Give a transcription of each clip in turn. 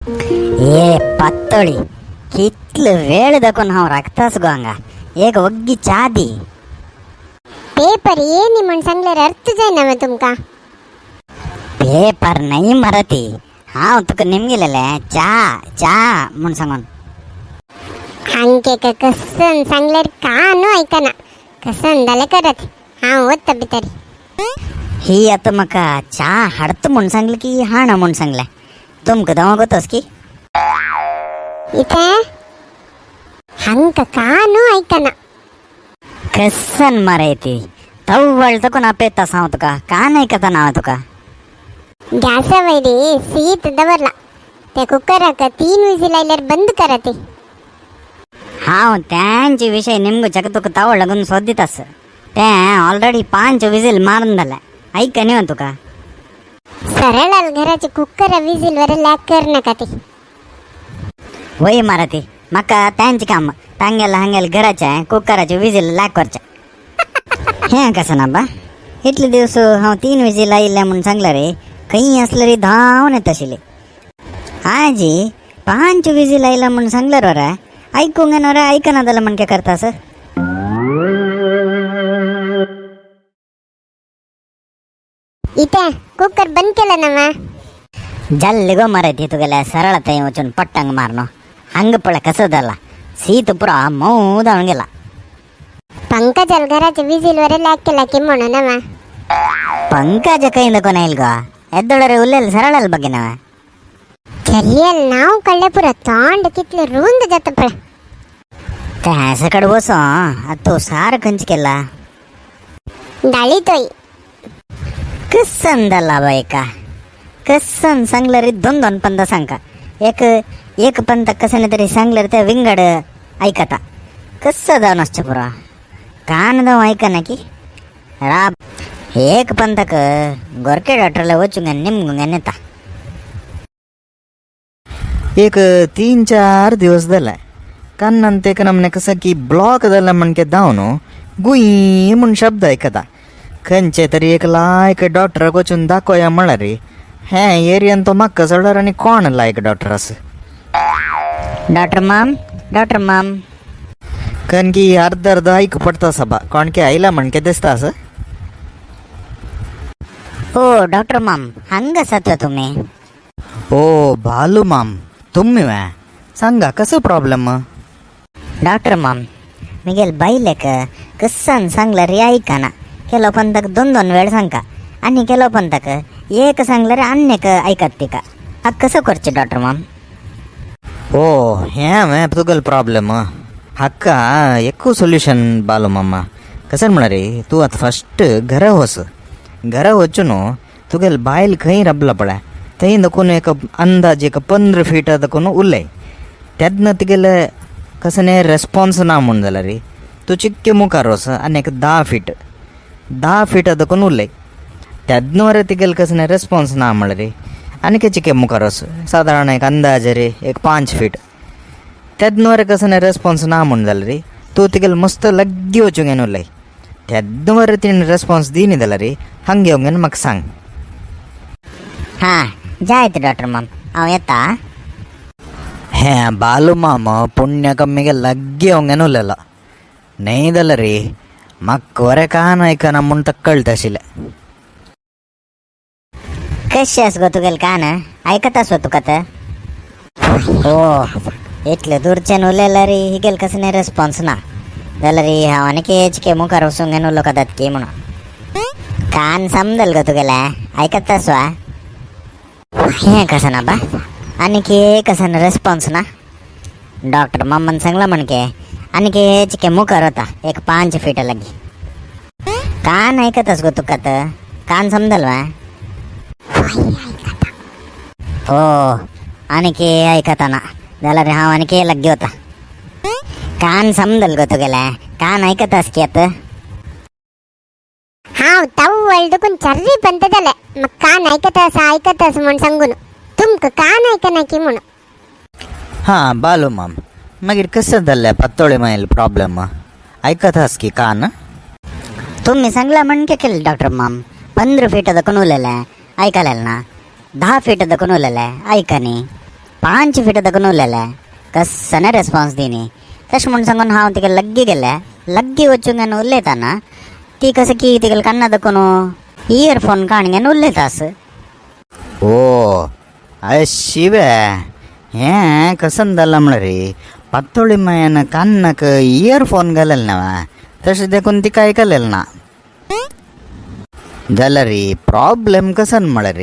ए पातोळी कितलो वेळ दाखोवन हांव राखतास गो हांगा. एक वग्गी च्या दी. पेपर येनी म्हण सांगल्यार अर्थ जायना वे तुमकां. पेपर नाही मरती, हांव तुका निमगिलेले च्या च्या म्हूण सांगून. हांगे कसन सांगल्यार का न्हू आयकना, कसन जालें करत. हांव वता भितर. ही आतां म्हाका च्या हाडता म्हूण सांगलें की हाणा म्हूण सांगलें? तुमकां दवा गोतोस की. इथे हांकां का न्हू आयकना. कसन मरे ती तव्वळ तकून आपयतास हांव तुका, कान आयकतना हांव तुका. गॅसा वयरी शीत दवरला, त्या कुकराक 3 विजील आयल्यार बंद करा ती. हांव त्यांचे विषय निमगो तुका तवळ लागून सोदितास. ते ऑलरेडी 5 विजील मारून जाले, ऐक न्ही तुका. सरळ घराचे कुकर विजील वर लॅक कर नका ती. वय मारती म्हाका त्यांचे काम तांगेल हांगेल घराचे कुकराचे विजील लॅक करचे. हें कसं ना बा, इतले दिवस हांव 3 विजील आयिल्ले म्हूण सांगलें रे, खंय आसले रे धांवन येता आशिल्ली. आजी 5 विजील आयला म्हूण सांगलें रे, आयकूंक येना रे, आयकना जाल्यार म्हण काय करता सर? इथे कुकर बंद केलं ना मा. जल्ली गो मरे तुगेले सरळ थंय वचून पट्टंग मारनो. हंग पळय कसं जाला, शीत पुरा मोव जावन गेला. पंकजाल घराचे विजील वर लॅक केला की म्हणून ना मा. पंकज ಕೈಯಿಂದ ಕೊನೆ ಇಲ್ಗೋ ಎದ್ದೊಳರೆ ಉಲ್ಲೆಲ್ ಸರಳಲ್ ಬಗ್ಗೆ ನಾವ. चलियल नाव कळ्ळें पुरो, तोंड कितलें रुंद जाता पळय. त्या कडेन वचो आतां सार खंयच केला. दाळी तोय. कसन जाला बायका, कसन सांगल्यार दोन दोन पंत सांगका. एक एक पंत कसं तरी सांगल्यार ते विंगड ऐकता. कसं जावन आसचें पुरो, कान जावं आयकना की राब. एक पंतक गोरके डॉक्टरला वचूंक निमगूंक नेता. एक 3-4 दिवस जाले कान्नान ते नमने कसं की ब्लॉक जाला म्हणके धांवन गुई म्हूण शब्द आयकता. खंयचे तरी एक लायक डॉक्टराक वचून दाखोवया म्हळ्यार हे एरियन तो म्हाका सोडल्यार आनी कोण लायक डॉक्टर आसा? डॉक्टर माम, डॉक्टर माम. कारण की अर्द अर्द आयक पडटा सभा कोण की आयला म्हणके दिसता आसा. ओ डॉक्टर माम, हांगा आसात तुमी? ओ भालू माम, तुमी वे सांगा कसो प्रॉब्लेम? डॉक्टर माम, मिगेल बायलेक कसान सांगल्यार आयकना. केलो पंताक 2 2 वेळ सांगका आनी केलो पंताक एक सांगल्यार आनी एक आयकत तिका. आतां कसो करचें डॉक्टर माम? ओ हें वे तुगेलो प्रॉब्लेम. हाका एकू सोल्युशन बालू मामा. कशें म्हळ्यार तूं आतां फस्ट घरा वच. घरा वचून तुगेल बायल खंय राबला पळय थंय दखून एक अंदाज एक 15 फीट दखून उलय. तेन्ना तुगेले कसं रेस्पॉन्स ना म्हूण जाल्यार तूं चिक्के मुखार वच आनी एक 10 फीट 10 फीट दखून उलय. तेन्ना वरे तुगेले कसं रेस्पॉन्स ना म्हळ्यार आनीक चिके मुखार वच, सादारण एक अंदाज रे एक 5 फीट. तेन्ना वरे कसं रेस्पॉन्स ना म्हूण जाल्यार तूं तुगेले मस्त लग्गी वचूंक येवन उलय. तेन्ना वरे तिणें रेस्पॉन्स दिनी जाल्यार हांगा येवंक म्हाका सांग. हां जायत डॉक्टर माम, हांव येता. हें बालू माम पुण्य कम्मिगे लग्गी येवंक उलयलो न्हय जाल्यार म्हाका वरे कान आयकना म्हूण ताका कळटा आशिल्लें. कशें आसा गो तुगेलें कान, आयकता सो तुका तर? ओ इतले दूरच्यान उलयल्यार हिगेल कसलें रेस्पॉन्स ना जाल्यार हांव आनीक हेचके मुखार वचूंक येवन उलोवंक की म्हणून. कान समजल गो तुगेलें, आयकता सो? हें कसं ना बा, आनीक कसं रेस्पॉन्स ना. डॉक्टर मामान सांगला म्हणके आनीक हेचके मुखार वता एक 5 फीट लागी. कान आयकतास गो तुका तर, कान समजल वा? हो आनीक आयकतना जाल्यार हांव आनीक लग्गी वता. कान समजल गो तुगेलें, कान आयकतास की आतां? हांव तव्वळ दुखून चर्री पंत जालें म्हाका कान आयकता आसा आयकता आसा म्हूण सांगून तुमकां कान आयकना की म्हणून. हां बालू माम, मागीर कशें जालें पातोळी मागीर प्रॉब्लेम आयकत आस की कान? तुम्ही सांगला म्हणके केलं डॉक्टर माम, 15 फीट दखून उलयलें आयकलें ना, 10 फीट दखून उलयलें आयकनी, 5 फिट दकून उलयलें कसने रेस्पॉन्स दिनी. तशें म्हूण सांगून हांव तिका लग्गी गेलें. लग्गी वचूंक आनी उलयतना ती कसं की तिका कन्ना दकून इयरफोन काण उलयता आस. ओ अय शिवे हें कसन जालां म्हळ्यार पातोळी मायान कान्नाक इयरफोन घालेल ना तशें देखून तिका आयकलेल ना. जाल्यार प्रॉब्लेम कसन म्हळ्यार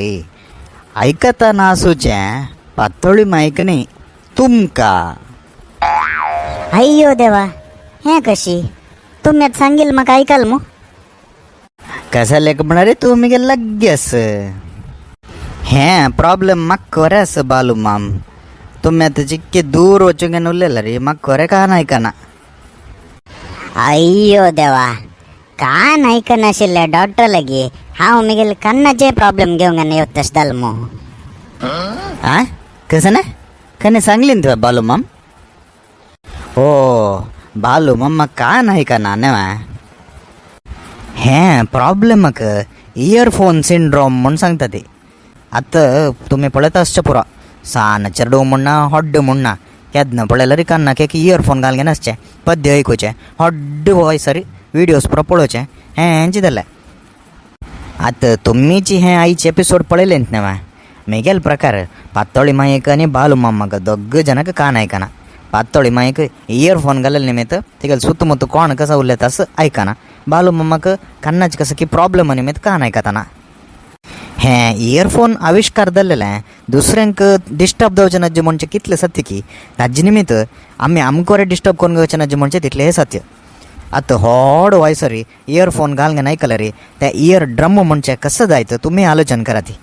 आयकतना आसूचें पातोळी मायक न्ही तुमकां. अय्यो देवा हें कशी तुमी आतां सांगील म्हाका आयकल मू. कशें लेख म्हळ्यार तूं मुगे लग्गी आस. हें प्रॉब्लेम म्हाका खरें आसा बालू माम. तुमी आतां चिक्के दूर वचूंक उरलें रे म्हाका खरें कान आयकना. अय्यो देवा कान आयकनाशिल्लें डॉक्टर लागी हांव मुगेले कन्नाचे प्रॉब्लेम घेवंक येवत तशें जालें मू. आ कसं ना कने सांगली ना तुवें बालू माम. ओ बालू मम्मा कान आयकना न्हय हें प्रॉब्लेमाक इयरफोन सिंड्रोम म्हूण सांगता ती. आतां तुमी पळयता आसचें पुरो सान चेडूं म्हूण ना हॉड्ड म्हूण ना केन्ना पळयल्यार कान्नाक एक इयरफोन घालून आसचें पद्य आयकुचें हॉड्ड वॉयसर विडियोज पुरो पळोवचें हेंच जालें. आतां तुमीची हें आयचे एपिसोड पळयलें न्हय मेगेल प्रकार पातोळी मायक आनी बालू मामाक दोग जाणांक कान आयकना. पातोळी मायक इयरफोन घालेले निमित्त तिका सुत मुत कोण कसो उलयता असो आयकना. बालू मामाक कन्नाचे कसो की प्रॉब्लेम निमित्त कान आयकतना. हें इयरफोन आविश्कार जाल्लेलें दुसऱ्यांक डिस्टर्ब जावचें ना म्हणजे कितलें सत्य की ताजे निमित्त आमी आमकां डिस्टर्ब करून घेवचें ना म्हणजे तितलें हें सत्य. आतां व्हड वॉयसर इयरफोन घालून आयकल्यार ते इयर ड्रम म्हणजे कसं जायत तुमी आलोचन करा. ती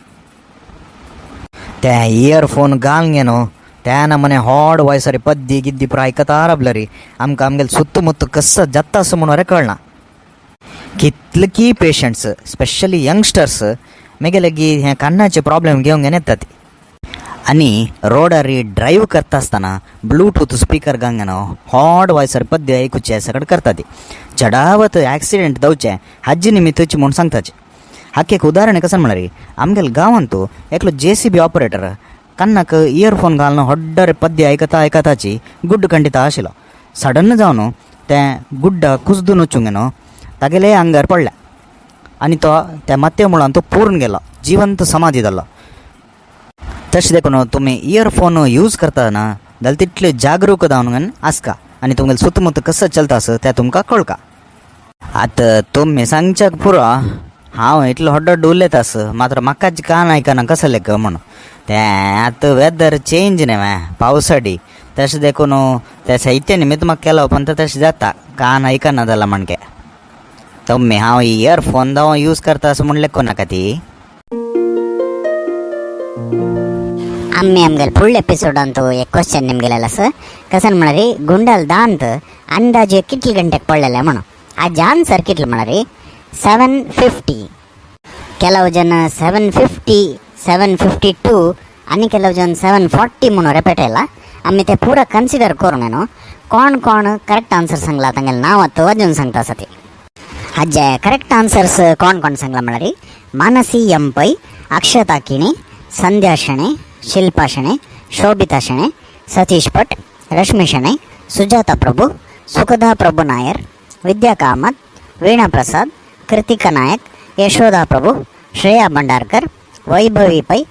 ते इयरफोन घालून न्हू त्या नमुने व्हड वॉयसर पद्दी गिद्दी पुरो आयकता राबलो आमकां आमगेले सुत्त मुत्त कसं जाता असो म्हणून कळना. कितले की पेशंट्स स्पेशली यंगस्टर्स मेगेले की हें कान्नाचे प्रॉब्लेम घेवन येतात आनी रोडार ड्रायव्ह करता आसतना ब्लूटूथ स्पीकर घालून व्हड वॉयसर पद्य आयकुचें सगळें करता. ती चडावत एक्सिडेंट जावचें हाजे निमित्तूच म्हूण सांगताचे. हाका एक उदाहरण कशें म्हळ्यार आमगेले गांवांत एकलो JCB operator कन्नाक इयरफोन घालून व्हड्डर पद्य आयकता आयकताची गुड्ड खंडिता आशिल्लो. सडन जावन तें गुड्डा कुसदून वचूंक न्हू तागेले आंगार पडलें आनी तो त्या मातये मुळान तो पुरून गेलो, जिवंत समाधी जालो. तशें देखून तुमी इयरफोन यूज करतना जाल्यार तितले जागरूक जावन आसका आनी तुमगेलें सुतमुत कसो चलता आसा तें तुमकां कळका. आतां तुमी सांगच्याक पुरो हांव इतलो व्हडलो उलयता आस मात्र म्हाकाच कान आयकना कसो लेख म्हूण. तें आतां वेदर चेंज न्ही पावसाडी तशें देखून तें शैत्य निमित्त म्हाका केलो पण तशें जाता कान आयकना जालां म्हणके. तुमी हांव इयरफोन जावं यूज करता असो म्हूण लेखूं नाका ती. आम्ही आमगेले फुडल्या एपिसोडांत एक क्वेश्चन निमगेलेलो आसा कसन म्हळ्यार गुंडाल दांत अंदाजे कितले गंटेक पडलेले म्हणून. आज आन्सर कितले म्हळ्यार 7:50. ಕೆಲವು ಜನ 7:50 7:52 आनी ಕೆಲವು जन 7:40 म्हणून रेपेटयला. आमी ते पुरा कन्सिडर करूंक न्हू कोण कोण करेक्ट आन्सर सांगला तांगेलें नांव आतां वाजून सांगता आसा ती. हाजे करेक्ट आन्सर्स कोण कोण सांगला म्हळ्यार मानसी एम पै, अक्षता किणी, संध्या शणै, शिल्पा शणै, शोभिता शणै, सतीश भट, रश्मी शणै, सुजाता प्रभू, सुखदा प्रभू नायर, विद्या कामत, वीणा प्रसाद, कृतिका नायक, यशोदा प्रभू, श्रेया भंडारकर, वैभवी पै,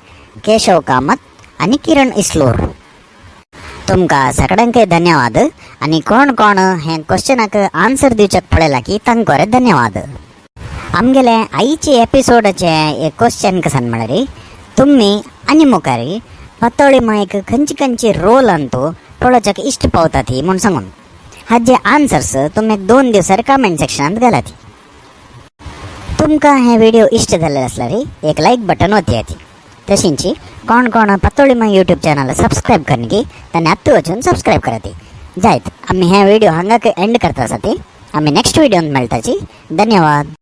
केशव कामत आनी किरण इस्लोर. तुमकां सगळ्यांकय धन्यवाद आनी कोण कोण हे क्वेश्चनाक आन्सर दिवच्याक पळयला की तांकां धन्यवाद. आमगेले आयचे एपिसोडाचे एक क्वेश्चन कसन म्हळ्यार तुमी आनी मुखारी पातोळी मायक खंयची खंयची रोल अंतू पळोवच्याक इश्ट पावता ती म्हूण सांगून हाजे आन्सर्स तुमी 2 दिवसार कमेंट सेक्शनांत घालात. तुमकां हे व्हिडिओ इश्ट जाल्ले आसल्यार एक लायक बटन वतयात. तशींची कोण कोण पातोळी माय यूट्यूब चॅनल सबस्क्रायब करनी ताणें आत्तां वचून सबस्क्रायब करात. जायत आमी हे व्हिडिओ हांगाक एंड करता आसा ती. आमी नेक्स्ट व्हिडियोन मेळटाची. धन्यवाद.